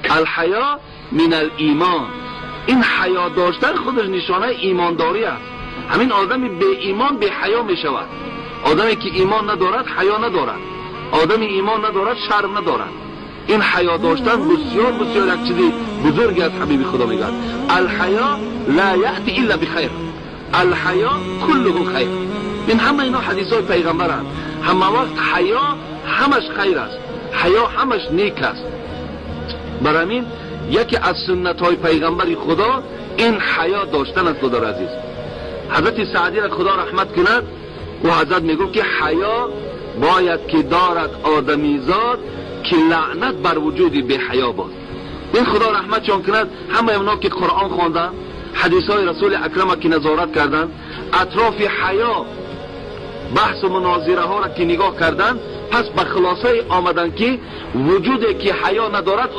الحیا من الایمان. این حیا داشتن خودش نشانه ایمانداری است. همین آدم بی ایمان بی حیا می شود. آدمی که ایمان ندارد حیا ندارد، آدم ایمان ندارد شرم ندارد. این حیا داشتن بسیار بسیار یک چیزی بزرگی از حبیب خدا میگن. الحیا لا یأتی الا بخیر، الحیا كله خیر. این همه اینا حدیث های پیغمبرند. همه وقت حیا همش خیر است، حیا همش نیک است. برای همین یکی از سنت های پیغمبر خدا این حیا داشتن است. خدا عزیز حضرت سعدی را خدا رحمت کند و حضرت میگو که حیا باید که دارد آدمیزاد که لعنت بر وجود بی حیا باد. این خدا رحمت چون کند همه اونا که قرآن خواندن، حدیث های رسول اکرم که نظارت کردن، اطراف حیا بحث و مناظره ها را که نگاه کردن، پس به خلاصه آمدن که وجودی که حیا ندارد